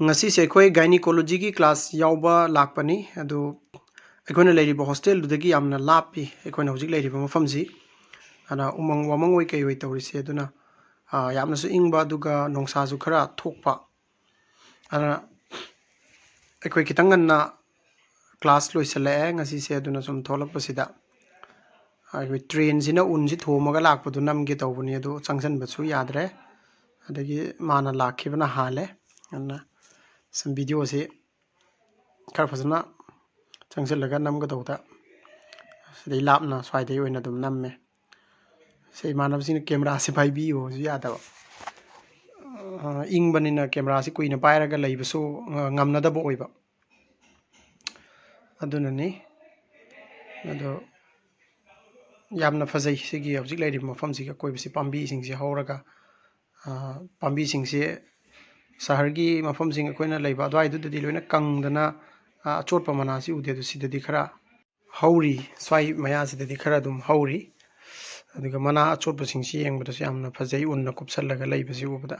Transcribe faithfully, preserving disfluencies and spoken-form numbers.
ꯉꯁꯤꯁꯦ ꯑꯩꯈꯣꯏ ꯒꯥꯏꯅꯤꯀꯣꯂꯣꯖꯤꯒꯤ ꯀ꯭ꯂꯥꯁ ꯌꯥꯎꯕ ꯂꯥꯛꯄꯅꯤ꯫ ꯑꯗꯨ ꯑꯩꯈꯣꯏꯅ ꯂꯩꯔꯤꯕ ꯍꯣꯁꯇꯦꯜꯗꯨꯗꯒꯤ ꯌꯥꯝꯅ ꯂꯥꯞꯄꯤ ꯑꯩꯈꯣꯏꯅ ꯍꯧꯖꯤꯛ ꯂꯩꯔꯤꯕ ꯃꯐꯝꯁꯤ꯫ ꯑꯗꯨꯅ ꯎꯃꯪ ꯋꯥꯃꯪ ꯑꯣꯏ ꯀꯩ ꯑꯣꯏ ꯇꯧꯔꯤꯁꯦ꯫ ꯑꯗꯨꯅ, ꯑ, ꯌꯥꯝꯅꯁꯨ ꯏꯪꯕ, ꯑꯗꯨꯒ ꯅꯨꯡꯁꯥꯁꯨ ꯈꯔ ꯊꯣꯛꯄ꯫ ꯑꯗꯨꯅ ꯑꯩꯈꯣꯏ ꯈꯤꯇꯪ ꯉꯟꯅ ꯀ꯭ꯂꯥꯁ ꯂꯣꯏꯁꯤꯜꯂꯛꯑꯦ ꯉꯁꯤꯁꯦ꯫ ꯑꯗꯨꯅ ꯁꯨꯝ ꯊꯣꯛꯂꯛꯄꯁꯤꯗ ꯑꯩꯈꯣꯏ ꯇ꯭ꯔꯦꯟꯁꯤꯅ ꯎꯟꯁꯤ ꯊꯣꯝꯃꯒ ꯂꯥꯛꯄꯗꯨ ꯅꯝꯒꯦ ꯇꯧꯕꯅꯤ, ꯑꯗꯨ ꯆꯪꯁꯤꯟꯕꯁꯨ ꯌꯥꯗ꯭ꯔꯦ꯫ ꯑꯗꯒꯤ ꯃꯥꯅ ꯂꯥꯛꯈꯤꯕꯅ ꯍꯥꯜꯂꯦ꯫ ꯑꯗꯨꯅ ꯁꯨꯝ ꯚꯤꯗꯤꯑꯣꯁꯤ ꯈꯔ ꯐꯖꯅ ꯆꯪꯁꯤꯜꯂꯒ ꯅꯝꯒꯗꯧꯗ ꯁꯤꯗꯩ ꯂꯥꯞꯅ ꯁ꯭ꯋꯥꯏꯗꯩ ꯑꯣꯏꯅ ꯑꯗꯨꯝ ꯅꯝꯃꯦ꯫ ꯁꯤ ꯏꯃꯥꯟꯅꯕꯁꯤꯡꯅ ꯀꯦꯃꯦꯔꯥꯁꯤ ꯄꯥꯏꯕꯤꯌꯨꯁꯨ ꯌꯥꯗꯕ꯫ ꯑ, ꯏꯪꯕꯅꯤꯅ ꯀꯦꯃꯦꯔꯥꯁꯤ ꯀꯨꯏꯅ ꯄꯥꯏꯔꯒ ꯂꯩꯕꯁꯨ, ꯑ, ꯉꯝꯅꯗꯕ ꯑꯣꯏꯕ꯫ ꯑꯗꯨꯅꯅꯤ꯫ ꯑꯗꯣ ꯌꯥꯝꯅ ꯐꯖꯩ ꯁꯤꯒꯤ ꯍꯧꯖꯤꯛ ꯂꯩꯔꯤꯕ ꯃꯐꯝꯁꯤꯒꯤ ꯑꯀꯣꯏꯕꯁꯤ, ꯄꯥꯝꯕꯤꯁꯤꯡꯁꯤ ꯍꯧꯔꯒ, ꯑ, ꯄꯥꯝꯕꯤꯁꯤꯡꯁꯤ ꯁꯍꯔꯒꯤ ꯃꯐꯝꯁꯤꯡ ꯑꯩꯈꯣꯏꯅ ꯂꯩꯕ ꯑꯗꯨꯋꯥꯏꯗꯨꯗꯗꯤ ꯂꯣꯏꯅ ꯀꯪꯗꯅ, ꯑ, ꯑꯆꯣꯠꯄ ꯃꯅꯥꯁꯤ ꯎꯗꯦ꯫ ꯑꯗꯨ ꯁꯤꯗꯗꯤ ꯈꯔ ꯍꯧꯔꯤ, ꯁ꯭ꯋꯥꯏ ꯃꯌꯥꯁꯤꯗꯗꯤ ꯈꯔ ꯑꯗꯨꯝ ꯍꯧꯔꯤ꯫ ꯑꯗꯨꯒ ꯃꯅꯥ ꯑꯆꯣꯠꯄꯁꯤꯡꯁꯤ ꯌꯦꯡꯕꯗꯁꯨ ꯌꯥꯝꯅ ꯐꯖꯩ, ꯎꯟꯅ ꯀꯨꯞꯁꯜꯂꯒ ꯂꯩꯕꯁꯤ ꯎꯕꯗ꯫